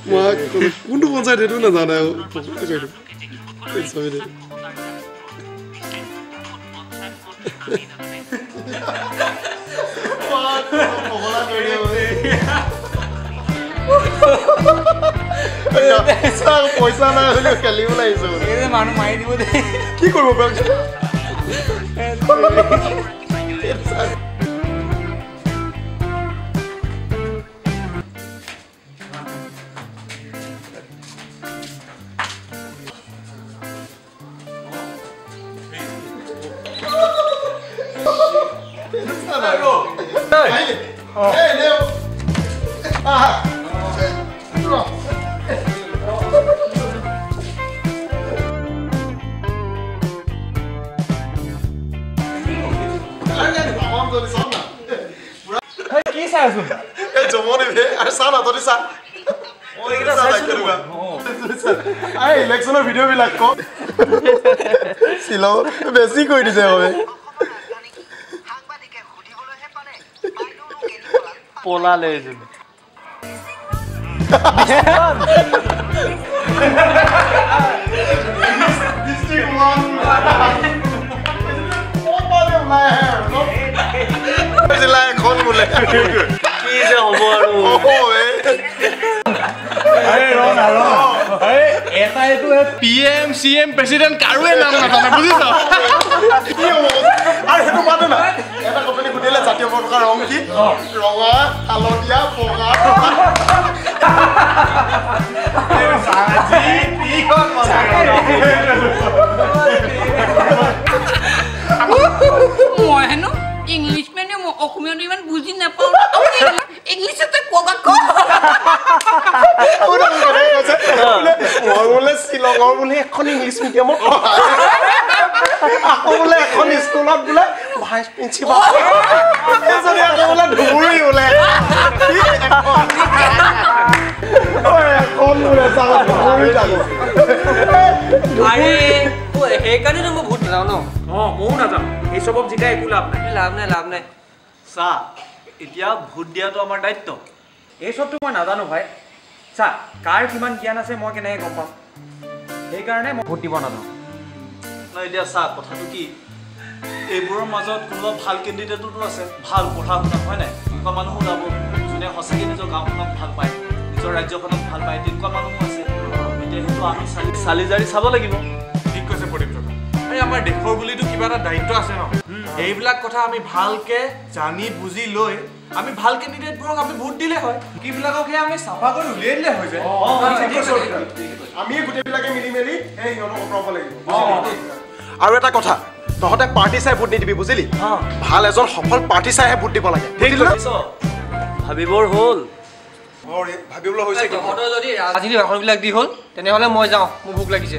মই কোনটো পঞ্চায়ত সেইটো নাজানে। পইচা নাই হ'লেও খেলিব লাগিছে, মানুহ মাৰি দিব দেই। কি কৰিব? কি চাই আছো? ইলেকশ্যনৰ ভিডিঅ' বিলাক ক শ্বিলং বেছি কৰি দিছে। পলালে এখন বোলে কি যে হ'ব আৰু। এটাইতো P M C M president কাৰোৱে নাম নাজানে, বুজিছ? আৰু সেইটো বাদে না, এটা কোম্পানী সুধিলে জাতীয় পতাকাৰ ৰং কি? ৰঙা, হালধীয়া, বগা। মই হেনো ইংলিছ মিডিয়াম, মই অসমীয়াটো ইমান বুজি নাপাওঁ, ইংলিছতে কোৱা ক। মই বোলে শ্বিলঙৰ বোলে এখন ইংলিছ মিডিয়ামত, আকৌ বোলে এখন স্কুলত বোলে ভাইচ প্ৰিন্সিপাল, এজনী আকৌ বোলে ধুবুৰী বোলে এখন বোলে ধুবুৰী থাকো। সেইকাৰণেতো মই ভোট নাযাওঁ ন। অঁ, ময়ো নাযাওঁ। এই চবক জিকাই একো লাভ নাই। লাভ নাই, লাভ নাই। চা, এতিয়া ভোট দিয়াটো আমাৰ দায়িত্ব। এই চবটো মই নাজানো ভাই। চা, কাৰ কিমান জ্ঞান আছে মই কেনেকৈ গম পাম? সেইকাৰণে মই ভোট দিব নাযাওঁ। ন, এতিয়া চা, কথাটো কি, এইবোৰৰ মাজত কোনোবা ভাল কেণ্ডিডেটতো আছে, ভাল পঢ়া শুনা, হয় নাই? এনেকুৱা মানুহো ওলাব যোনে সঁচাকৈ নিজৰ গাঁওখনক ভাল পায়, নিজৰ ৰাজ্যখনক ভাল পায়, তেনেকুৱা মানুহো আছে। এতিয়া সেইটো আমি চালি জাৰি চাব লাগিব। ঠিক কৈছে প্ৰদীপ। আৰে আমাৰ দেশৰ বুলিতো কিবা এটা দায়িত্ব আছে ন। এইবিলাক কথা আমি ভালকে জানি বুজি লৈ আমি ভাল কেণ্ডিডেটবোৰক আমি ভোট দিলে হয়, বাকীবিলাককহে আমি চাফা কৰি উলিয়াই দিলে হৈ যায়। আমি গোটেইবিলাকে মিলি মেলি সেই সিহঁতক আঁতৰাব লাগিব। আৰু এটা কথা, তহঁতে পাৰ্টি চাই ভোট নিদিবি, বুজিলি? ভাল এজন সফল পাৰ্টি চাইহে ভোট দিব লাগে। ভাবিবৰ হ'ল, ভাবিবলৈ হৈছে। তহঁতৰ যদি ৰাজনীতি ভাষণবিলাক দি হ'ল, তেনেহ'লে মই যাওঁ, মোৰ ভোক লাগিছে।